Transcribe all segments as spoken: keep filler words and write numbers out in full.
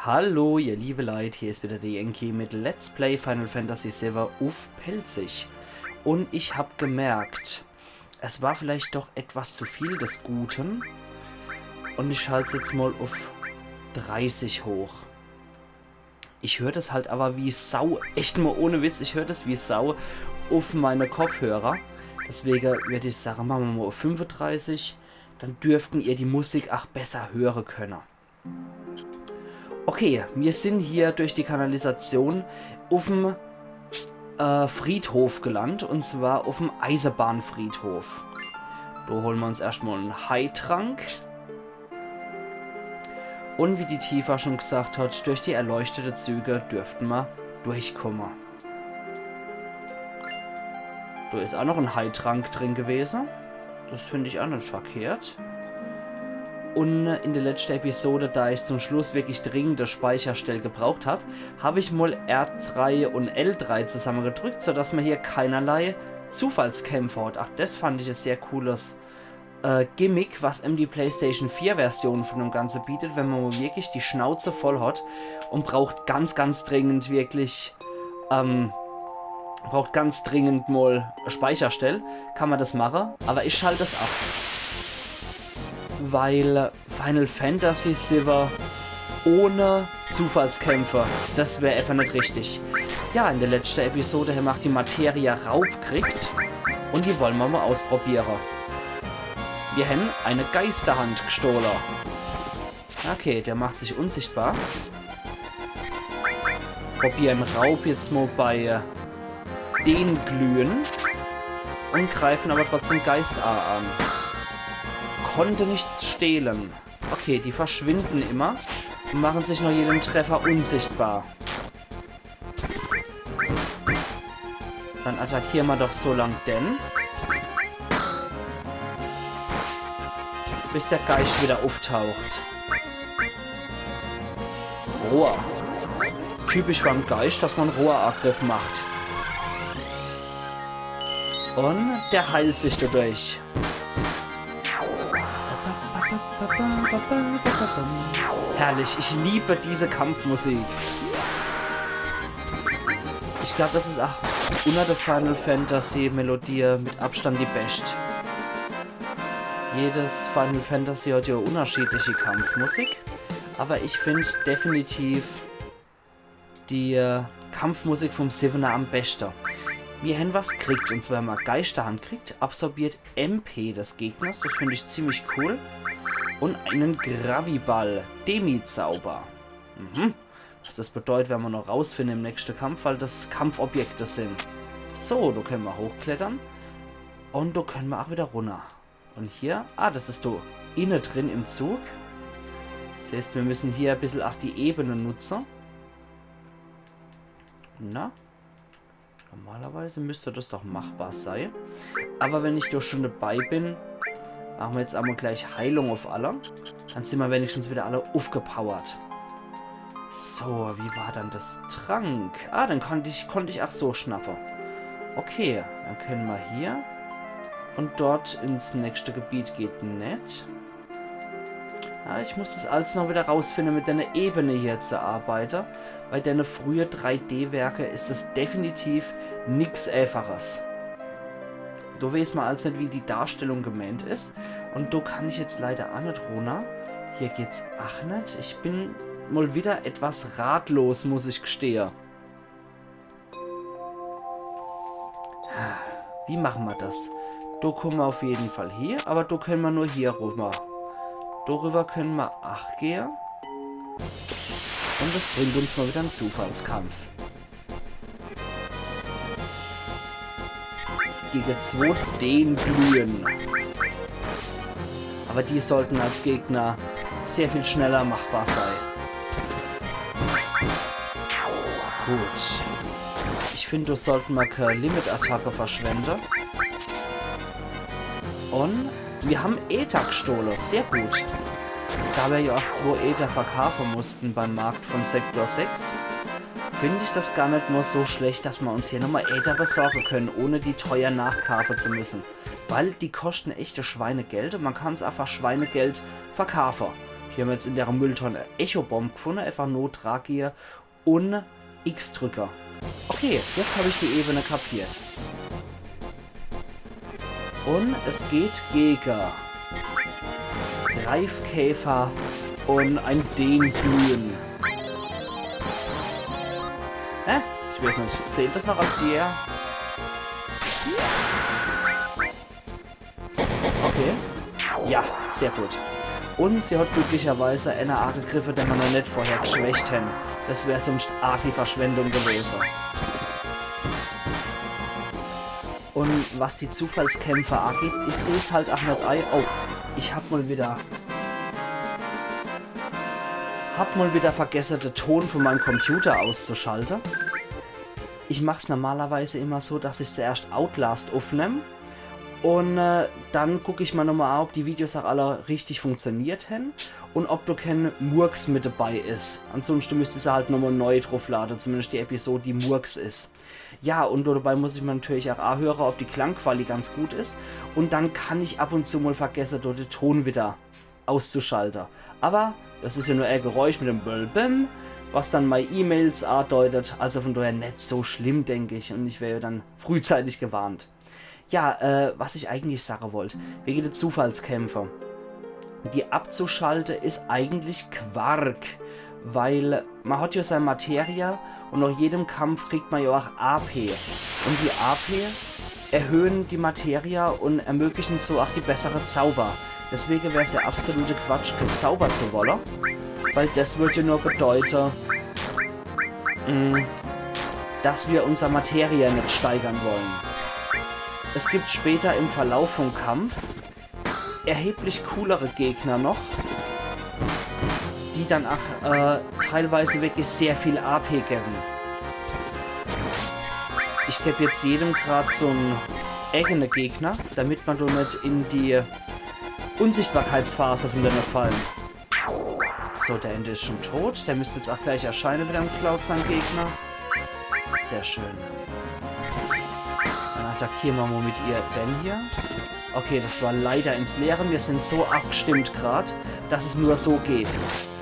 Hallo, ihr liebe Leit, hier is wieder der Yankee mit Let's Play Final Fantasy siwwe uff Pälzisch. Und ich hab gemerkt, es war vielleicht doch etwas zu viel des Guten. Und ich schalte es jetzt mal auf dreißig hoch. Ich hör das halt aber wie Sau, echt mal ohne Witz, ich hör das wie Sau auf meine Kopfhörer. Deswegen würde ich sagen, machen wir mal auf fünfunddreißig. Dann dürften ihr die Musik auch besser hören können. Okay, wir sind hier durch die Kanalisation auf dem äh, Friedhof gelandet, und zwar auf dem Eisenbahnfriedhof. Da holen wir uns erstmal einen Heiltrank. Und wie die Tifa schon gesagt hat, durch die erleuchtete Züge dürften wir durchkommen. Da ist auch noch ein Heiltrank drin gewesen. Das finde ich auch nicht verkehrt. Und in der letzten Episode, da ich zum Schluss wirklich dringend das Speicherstell gebraucht habe, habe ich mal R drei und L drei zusammengedrückt, sodass man hier keinerlei Zufallskämpfe hat. Ach, das fand ich ein sehr cooles äh, Gimmick, was ihm die PlayStation vier Version von dem Ganze bietet, wenn man mal wirklich die Schnauze voll hat und braucht ganz, ganz dringend wirklich, ähm, braucht ganz dringend mal Speicherstell, kann man das machen, aber ich schalte es ab. Weil Final Fantasy siwwe ohne Zufallskämpfe, das wär einfach nicht richtig. Ja, in der letzten Episode haben wir auch die Materia Raub gekriegt und die wollen wir mal ausprobieren. Wir haben eine Geisterhand gestohlen. Okay, der macht sich unsichtbar. Probieren Raub jetzt mal bei äh, den Glühen und greifen aber trotzdem Geist A an. Konnte nichts stehlen. Okay, die verschwinden immer und machen sich nach jedem Treffer unsichtbar. Dann attackieren wir doch so lang den. Bis der Geist wieder auftaucht. Rohr. Typisch beim Geist, dass man Rohrangriff macht. Und der heilt sich dadurch. Herrlich, ich liebe diese Kampfmusik. Ich glaube, das ist auch unter der Final Fantasy Melodie mit Abstand die best. Jedes Final Fantasy hat ja unterschiedliche Kampfmusik, aber ich finde definitiv die äh, Kampfmusik vom Siwwener am besten. Wir haben was gekriegt, und zwar haben wir Geisterhand gekriegt, absorbiert M P des Gegners, das finde ich ziemlich cool. Und einen Graviball, Demi-Zauber. Mhm. Was das bedeutet, werden wir noch rausfinden im nächsten Kampf, weil das Kampfobjekte sind. So, da können wir hochklettern. Und da können wir auch wieder runter. Und hier, ah, das ist da innen drin im Zug. Das heißt, wir müssen hier ein bisschen auch die Ebene nutzen. Na? Normalerweise müsste das doch machbar sein. Aber wenn ich da schon dabei bin, machen wir jetzt einmal gleich Heilung auf alle. Dann sind wir wenigstens wieder alle aufgepowert. So, wie war dann das Trank? Ah, den konnte ich, konnte ich auch so schnappen. Okay, dann können wir hier und dort ins nächste Gebiet geht net. Ja, ich muss das alles noch wieder rausfinden, mit der Ebene hier zu arbeiten. Bei den frühen drei D-Werken ist das definitiv nix Einfaches. Da weiß man als nicht, wie die Darstellung gemeint ist. Und da kann ich jetzt leider auch nicht runter. Hier geht's auch nicht. Ich bin mal wieder etwas ratlos, muss ich gestehen. Wie machen wir das? Da kommen wir auf jeden Fall hier, aber da können wir nur hier rüber. Darüber können wir auch gehen. Und das bringt uns mal wieder einen Zufallskampf. Gegen zwei Dänen glühen. Aber die sollten als Gegner sehr viel schneller machbar sein. Gut. Ich finde, da sollten wir keine Limit-Attacke verschwenden. Und wir haben Äther gestohlen. Sehr gut. Da wir ja auch zwei Äther verkaufen mussten beim Markt von Sektor sechs, finde ich das gar nicht mal so schlecht, dass wir uns hier nochmal Äther besorgen können, ohne die teuer nachkaufen zu müssen. Weil die kosten echte Schweinegeld und man kann es einfach Schweinegeld verkaufen. Hier hämmer jetzt in dere Mülltonn e Echo-Bomb gefunne. Einfach nur dra gehe un X drücke. Okay, jetzt hab ich die Ebene kapiert. Un es geht gege Greifkäfer un e Dendyne. Hä? Ich weeß net, zählt des noch als Jäger? Okay. Ja, sehr gut. Un sie hat glücklicherweise eener agegriffe, den mer noch net vorher geschwächt hen. Des wär sunscht arg die Verschwendung gewese. Un was die Zufallskämpfe ageht, ich seh's halt ach net ei. Oh, ich hab mol wieder, hab mol wieder vergesse, de Ton von meim Computer auszuschalte. Ich mach's normalerweise immer so, dass ich zuerscht Outlast uffnemm un, äh, dann guck ich mol nochmol a, ob die Videos ach alle richtig funktioniert hen un ob do kee Murks mit debei is. Ansunschte müsst ich se halt nochmol neu drufflade, zumindescht die Episode, die Murks is. Ja, un dobei muss ich mol natürlich ach ahöre, ob die Klangquali ganz gut is. Un dann kann ich ab un zu mol vergesse, do de Ton wieder auszuschalte. Awwer des is ja nur e Geräusch mit dem Bölbim, was dann mei E-Mails adeutet. Also von doher net so schlimm, denk ich. Un ich wer ja dann frühzeitig gewarnt. Ja, äh, was ich eigentlich sage wollt, wege de Zufallskämpfe. Die abzuschalte is eigentlich Quark, weil mer hat ja sei Materia un nach jedem Kampf kriegt mer ja ach A P. Un die A P erhöhen die Materia un ermöglichen so ach die bessere Zauber. Deswege wär's ja absolute Quatsch, kee Zauber zu wolle, weil des würd ja nur bedeute, mm, dass mer unser Materia net steigern wolle. Es gibt später im Verlauf vom Kampf erheblich coolere Gegner noch, die dann ach, äh, teilweise wirklich sehr viel A P gewwe. Ich geb jetzt jedem grad so'n eigene Gegner, damit mer do net in die Unsichtbarkeitsphase von denne falle. So, der Ende is schon tot. Der müsst jetzt ach gleich erscheine, wieder im Cloud sein Gegner. Sehr schön. Dann attackiere mer mol mit ihr den hier. Okay, des war leider ins Leere. Mir sin so abgestimmt grad, dass es nur so geht.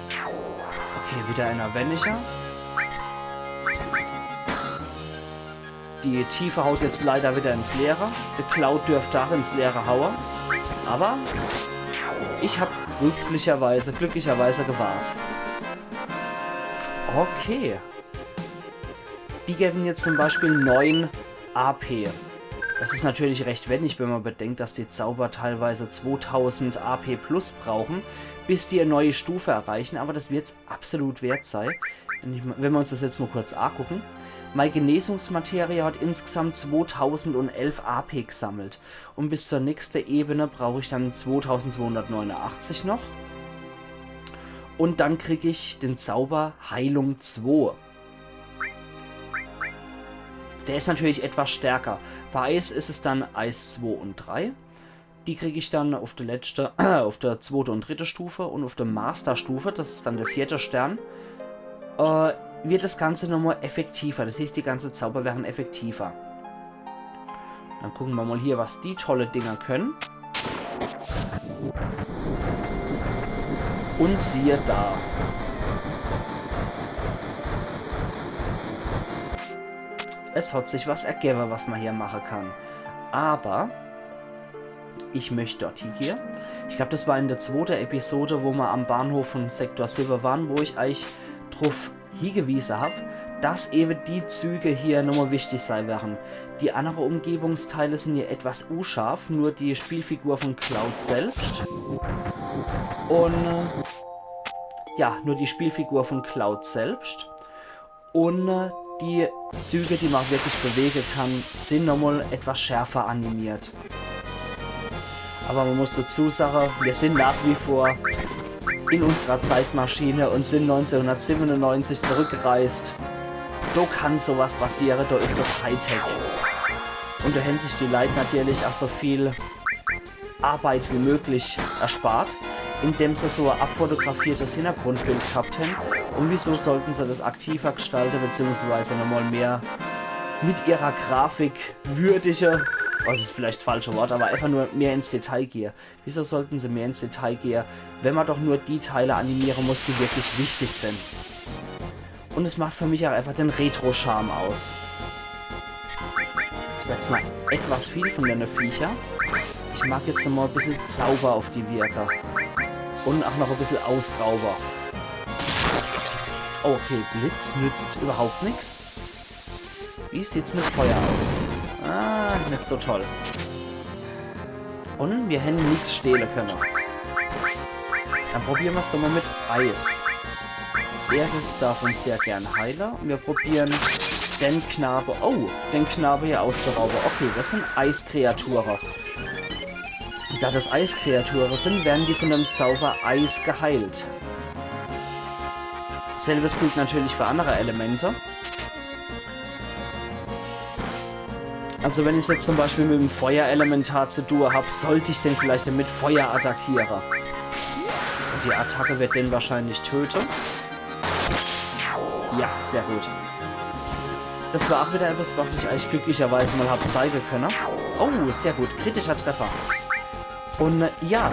Okay, wieder eener wenniger. Die Tifa haut jetzt leider wieder ins Leere. De Cloud dürft ach ins Leere haue. Awwer ich hab glücklicherweise, glücklicherweise gewahrt. Okay. Die gewwe jetzt zum Beispiel neun A P. Des is natürlich recht wennig, wenn mer bedenkt, dass die Zauber teilweise zwotausend A P plus brauche, bis die e neue Stufe erreiche, awwer des wird's absolut wert sei. Wenn ich, wenn mer uns des jetzt mol kurz agucke. Mei Genesungsmaterie hat insgesamt zwotausendunelf A P gesammelt. Un bis zur nächste Ebene brauch ich dann zwotausendzwohundertneunundachtzig noch. Un dann krieg ich den Zauber Heilung zwo. Der is natürlich etwas stärker. Bei Eis is es dann Eis zwo un drei. Die krieg ich dann uff de letschte, uff de zwote un dritte Stufe un uff de Masterstufe, des is dann de vierte Stern, äh, wird des Ganze nochmol effektiver. Des heißt, die ganze Zauber wären effektiver. Dann gucke mer mol hier, was die tolle Dinger könne. Un siehe da. Es hat sich was ergewwe, was mer hier mache kann. Awwer ich möcht dort hiegehe. Ich glaab, des war in de zwote Episode, wo mer am Bahnhof von Sektor siwwe ware, wo ich eich druff hiegewiese hab, dass ewe die Züge hier nochmol wichtig sei wären. Die annere Umgebungsteile sin hier etwas uscharf, nur die Spielfigur von Cloud selbscht. Un, äh, ja, nur die Spielfigur von Cloud selbscht. Un, äh, die Züge, die mer wirklich bewege kann, sin nochmol etwas schärfer animiert. Awwer mer muss dazu sage, mir sin nach wie vor in unserer Zeitmaschine un sin neunzehnhundertsiebenundneunzig zurückgereist. Do kann so was passiere, do is des Hightech. Un do hän sich die Leit natürlich ach so viel Arbeit wie möglich erspart, indem se so e abfotografiertes Hintergrundbild gehabt hän. Un wieso sollten se des aktiver gestalte, beziehungsweise nochmol mehr mit ihrer Grafik würdige? Oh, das is vielleicht das falsche Wort, aber einfach nur mehr ins Detail gehe. Wieso sollten se mehr ins Detail gehe, wenn man doch nur die Teile animiere muss, die wirklich wichtig sin? Und es macht für mich auch einfach den Retro-Charme aus. Das war jetzt mal etwas viel von denne Viecher. Ich mag jetzt noch mal e bissel Zauber auf die wirke. Und auch noch e bissel Ausdauer. Okay, Blitz nützt überhaupt nix. Wie sieht's mit Feuer aus? Ah, net so toll. Und mir hän nix stehle könne. Dann probiere mer's doch mal mit Eis. Aeris darf uns sehr gern heile. Und mir probieren den Knabe, oh, den Knabe hier auszuraube. Okay, das sin Eiskreature. Da das Eiskreature sin, werden die von dem Zauber Eis geheilt. Selbes gilt natürlich für andere Elemente. Also wenn ich's jetzt zum Beispiel mit dem Feuerelementar zu tue hab, sollt ich den vielleicht mit Feuer attackiere. Also die Attacke wird den wahrscheinlich töte. Ja, sehr gut. Das war auch wieder etwas, was ich eigentlich glücklicherweise mal hab zeige könne. Oh, sehr gut. Kritischer Treffer. Und, äh, ja,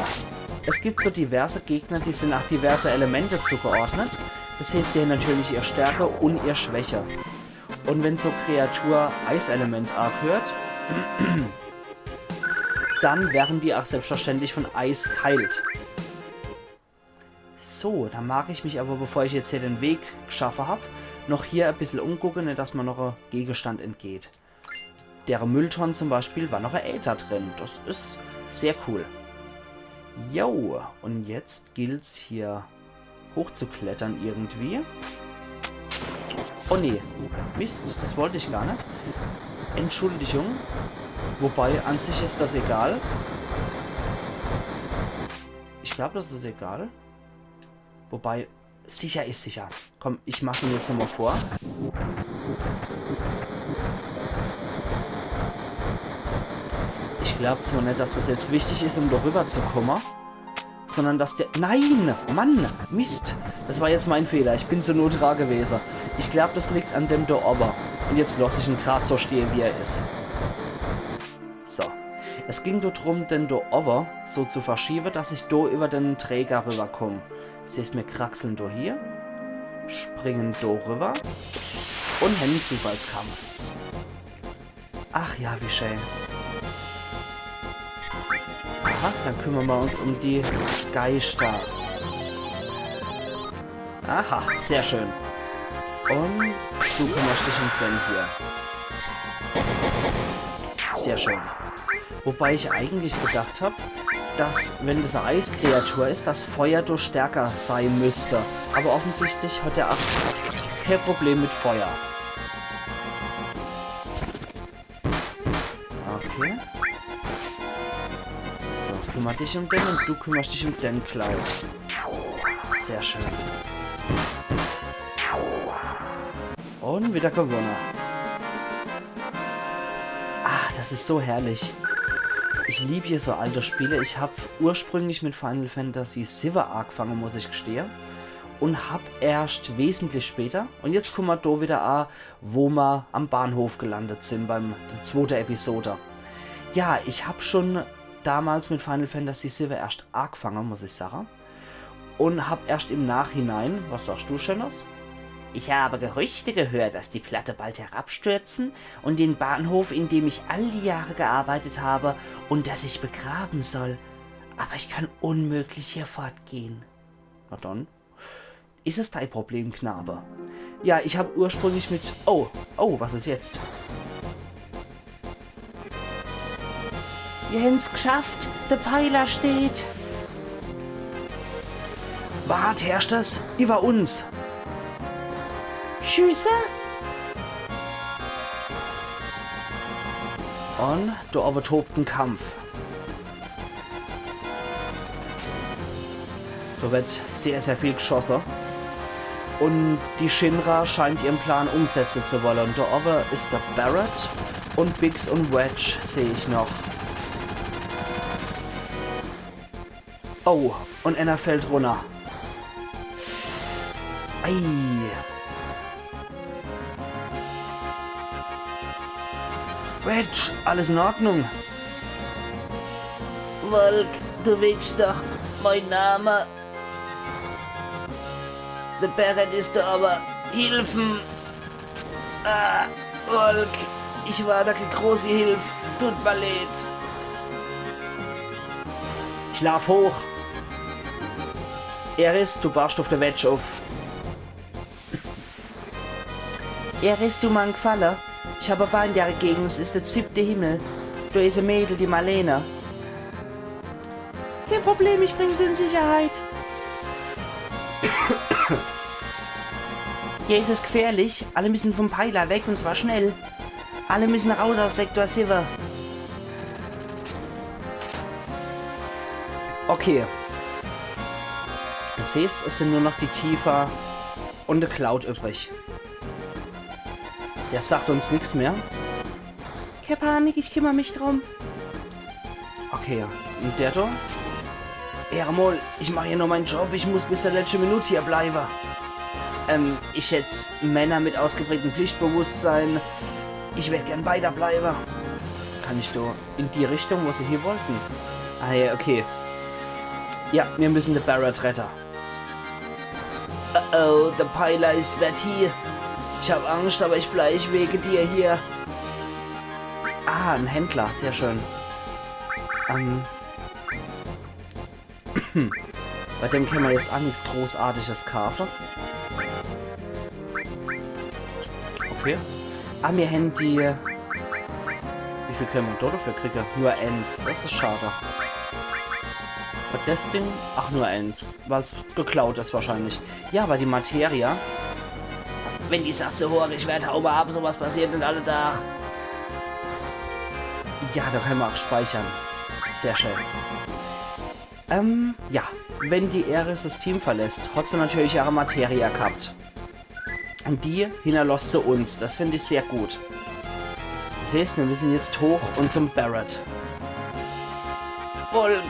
es gibt so diverse Gegner, die sin auch diverse Elemente zugeordnet. Das heißt, die hän natürlich ihr Stärke und ihr Schwäche. Und wenn so Kreatur Eiselement angehört, dann werden die auch selbstverständlich von Eis geheilt. So, dann mag ich mich aber, bevor ich jetzt hier den Weg gschaffe hab, noch hier e bissel umgucke, net dass mir noch e Gegenstand entgeht. Dere Mülltonn zum Beispiel war noch e Äther drin. Das is sehr cool. Jo, und jetzt gilt's hier hochzuklettern irgendwie. Oh nee, Mist, das wollt ich gar net. Entschuldigung. Wobei, an sich is das egal. Ich glaub, das is egal. Wobei, sicher is sicher. Komm, ich mach ihn jetzt nochmal vor. Ich glaub zwar net, dass das jetzt wichtig is, um da rüber zu komme, sondern dass der... Nein! Mann! Mist! Das war jetzt mein Fehler. Ich bin zu nah dra gewese. Ich glaub, das liegt an dem da oben. Und jetzt lass ich ihn grad so stehe, wie er is. So. Es ging do drum, den do owwe so zu verschiewe, dass ich do iwwer den Träger riwwerkomm. Das heeßt, mir kraxeln do hier, springen do riwwer und hen en Zufallskampf. Ach ja, wie schön. Aha, dann kümmern mer uns um die Geischter. Aha, sehr schön. Und du kümmerst dich um den hier. Sehr schön. Wobei ich eigentlich gedacht hab, dass, wenn das e Eiskreatur is, das Feuer doch stärker sei müsst. Aber offensichtlich hat er ach kee Problem mit Feuer. Okay. So, kümmer dich um den und du kümmerst dich um den, Cloud. Sehr schön. Und wieder gewonne. Ah, das is so herrlich. Ich lieb hier so alte Spiele. Ich hab ursprünglich mit Final Fantasy siwwe agefange, muss ich gestehe. Und hab erscht wesentlich später, und jetzt kummer do wieder a, wo mer am Bahnhof gelandet sin beim, der zwote Episode. Ja, ich hab schon damals mit Final Fantasy siwwe erscht agefange, muss ich sage. Und hab erscht im Nachhinein, was sagst du, Schönes? Ich habe Gerüchte gehört, dass die Platte bald herabstürzen und den Bahnhof, in dem ich all die Jahre gearbeitet habe und das ich begraben soll. Aber ich kann unmöglich hier fortgehen. Na dann. Is es dei Problem, Knabe? Ja, ich hab ursprünglich mit, oh, oh, was is jetzt? Wir hen's gschafft, der Pfeiler steht. Wart, herrscht es iwwer uns. Tschüsse. Und do owwe tobt en Kampf. Do wird sehr, sehr viel gschosse. Und die Shinra scheint ihren Plan umsetze zu wolle. Und do owwe is der Barret und Biggs und Wedge seh ich noch. Oh, und einer fällt runner. Ei. Wedge, alles in Ordnung? Wolk, du willsch doch mein Name. De Barret is do, awwer Hilfe. Ah, Wolk, ich war doch e großi Hilf. Tut mer leid. Ich laaf hoch. Aeris, du bauscht uff de Wedge uff. Aeris, du mer en Gfalle. Ich hab e Bein in dere Gegend, es is de siebte Himmel. Do is e Mädel, die Marlene. Kein Problem, ich bring se in Sicherheit. Hier is es gfährlich. Alle müssen vom Peiler weg, und zwar schnell. Alle müssen raus aus Sektor siwwe. Okay. Das heißt, es sind nur noch die Tifa und de Cloud übrig. Der sagt uns nix mehr. Kee Panik, ich kümmer mich drum. Okay, ja. Und der do? Ehre mol, ich mach hier nur mein Job, ich muss bis zur letschte Minut hier bleiwe. Ähm, ich schätz Männer mit ausgeprägtem Pflichtbewusstsein. Ich werd gern bei der bleiwe. Kann ich do in die Richtung, wo se hier wollten? Ah ja, okay. Ja, mir müssen de Barret rette. Oh oh, de Peiler is wett hier. Ich hab Angst, awwer ich bleib wege dir hier. Ah, en Händler, sehr schön. Ähm. Bei dem kenne mer jetzt aa nix Großartiges kaafe. Okay. Ah, mir hän die. Wie viel kenne mer do dafür kriege? Nur ens. Das is schade. Und das Ding? Ach, nur ens. Weil's geklaut is wahrscheinlich. Ja, awwer die Materia. Wenn die Sache zu hoorig werd, hau mer ab, sowas passiert net alle Tag. Ja, do kenne mer aa speichere. Sehr schön. Ähm, ja. Wenn die Aeris das Team verlässt, hat se natürlich ihre Materia gehabt. Und die hinnerlosst se uns. Das find ich sehr gut. Das heißt, mir müssen jetzt hoch und zum Barret. Wolk,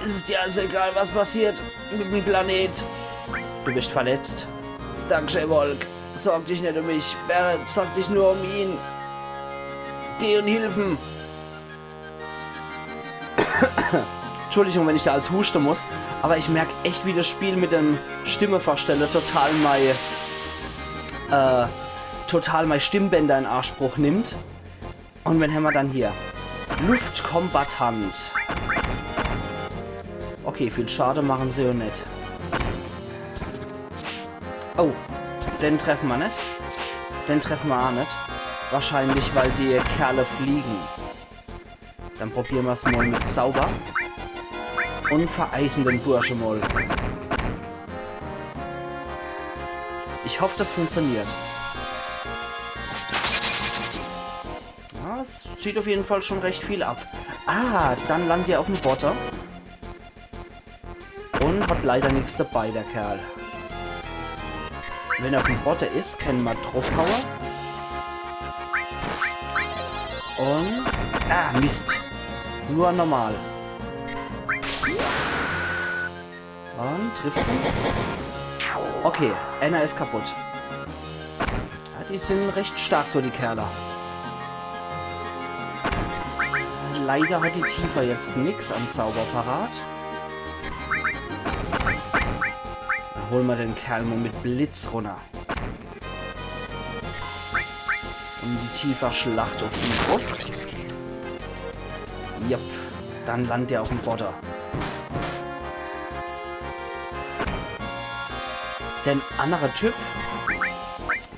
es is dir also egal, was passiert mit dem Planet. Du bist verletzt. Dankeschön, Wolk. Sorg dich net um mich. Barret, sorg dich nur um ihn. Geh und hilf em. Entschuldigung, wenn ich do als huschte muss, awwer ich merk echt, wie das Spiel mit dem Stimme verstelle total mei, äh, total mei Stimmbänder in Anspruch nimmt. Und wen hämmer dann hier? Luftkombattant. Okay, viel Schade machen se jo net. Oh, den treffe mer net. Den treffe mer aa net. Wahrscheinlich, weil die Kerle fliegen. Dann probiere mer's mol mit Zauber. Und vereisen den Bursche mol. Ich hoff, das funktioniert. Ja, es zieht auf jeden Fall schon recht viel ab. Ah, dann landet er auf'm Botter. Und hat leider nix dabei, der Kerl. Wenn er auf'm Botter is, kenne mer druffhaue. Und... Ah, Mist. Nur normal. Und trifft se? Okay, einer is kaputt. Ja, die sin recht stark, do die Kerle. Leider hat die Tifa jetzt nix an Zauber parat. Dann hole mer den Kerl mol mit Blitz runner. Und die Tifa schlacht auf ihn druff. Jupp, dann landet er auf'm Botter. Den annere Typ,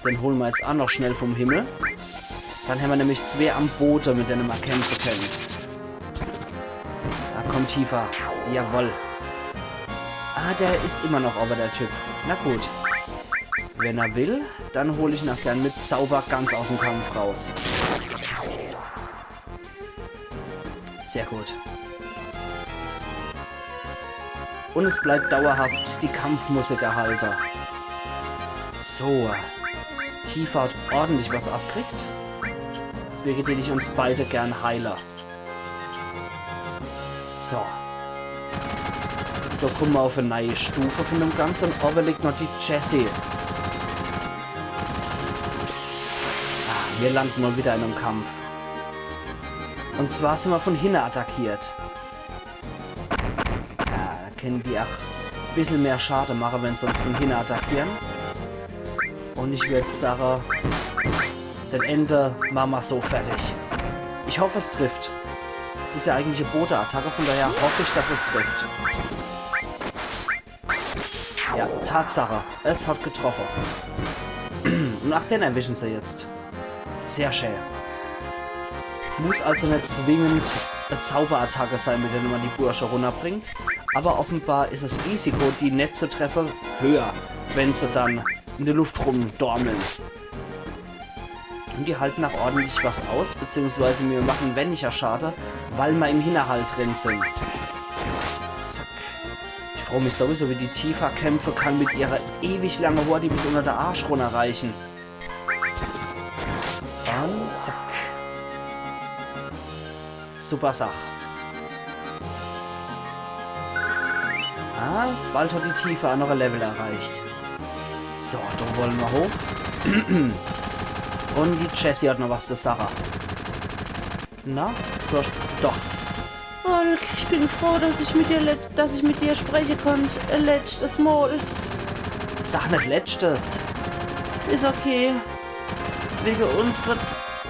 den hole mer jetzt aa noch schnell vom Himmel. Dann hämmer nämlich zwee am Botter, mit denne mer kämpfe kenne. Da kommt Tifa. Jawoll. Ah, der is immer noch owwe, der Typ. Na gut. Wenn er will, dann hol ich en aa gern mit Zauber ganz aus'm Kampf raus. Sehr gut. Und es bleibt dauerhaft die Kampfmusik erhalte. So. Tifa hat ordentlich was abkriegt. Deswege dät ich uns beide gern heile. So. Do kumme mer auf e neie Stufe von dem Ganze. Owwe liegt noch die Jessie. Ah, mir lande mol wieder in em Kampf. Und zwar sin mer von hinne attackiert. Ja, do kennen die ach e bissel mehr Schade mache, wenn se uns von hinne attackieren. Und ich würd sage, den Ende mache mer so fertig. Ich hoff, es trifft. Es is ja eigentlich e Bodeattacke, von daher hoff ich, dass es trifft. Ja, Tatsache. Es hat getroffe. Und ach, den erwischen se jetzt. Sehr schön. Muss also net zwingend e Zauberattacke sein, mit der mer die Bursche runnerbringt. Aber offenbar is es Risiko, die net zu treffe, höher, wenn se dann in der Luft rumdormeln. Und die halten ach ordentlich was aus, beziehungsweise mir machen weniger Schade, weil mer im Hinterhalt drin sin. Zack. Ich froo mich sowieso, wie die Tifa kämpfe kann mit ihrer ewig lange Hoor, die bis unter de Arsch runnerreichen. Und zack. Super Sach. Ah, bald hat die Tifa ach noch e Level erreicht. So, do wolle mer hoch. Und die Jessie hat noch was zu sage. Na, du hast doch. Hulk, ich bin froh, dass ich mit dir, le- dass ich mit dir spreche konnt. E letztes Mal. Sag net letztes. Es is okay. Wege unsere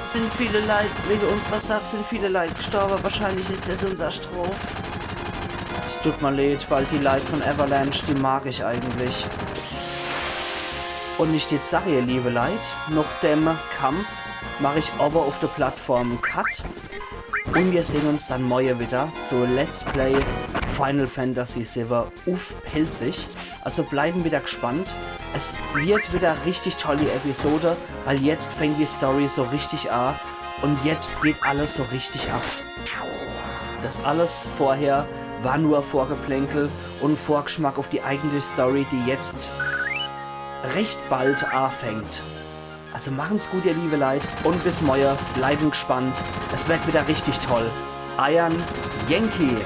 sin viele Leit, wege unserer Sach sin viele Leit gestorbe. Wahrscheinlich is des unser Strof. Es tut mer leid, weil die Leit von Avalanche, die mag ich eigentlich. Und net die Sach, ihr liebe Leit. Noch dem Kampf mach ich aber auf der Plattform en Cut. Und mir sehn uns dann morje wieder zu Let's Play Final Fantasy siwwe uff Pälzisch. Also bleiben wieder gespannt. Es wird wieder richtig tolle Episode, weil jetzt fängt die Story so richtig a. Und jetzt geht alles so richtig ab. Das alles vorher war nur Vorgeplänkel und Vorgeschmack auf die eigentliche Story, die jetzt recht bald anfängt. Also machen's gut, ihr liebe Leit, und bis morje. Bleiben gespannt. Es wird wieder richtig toll. Eiern Yankee.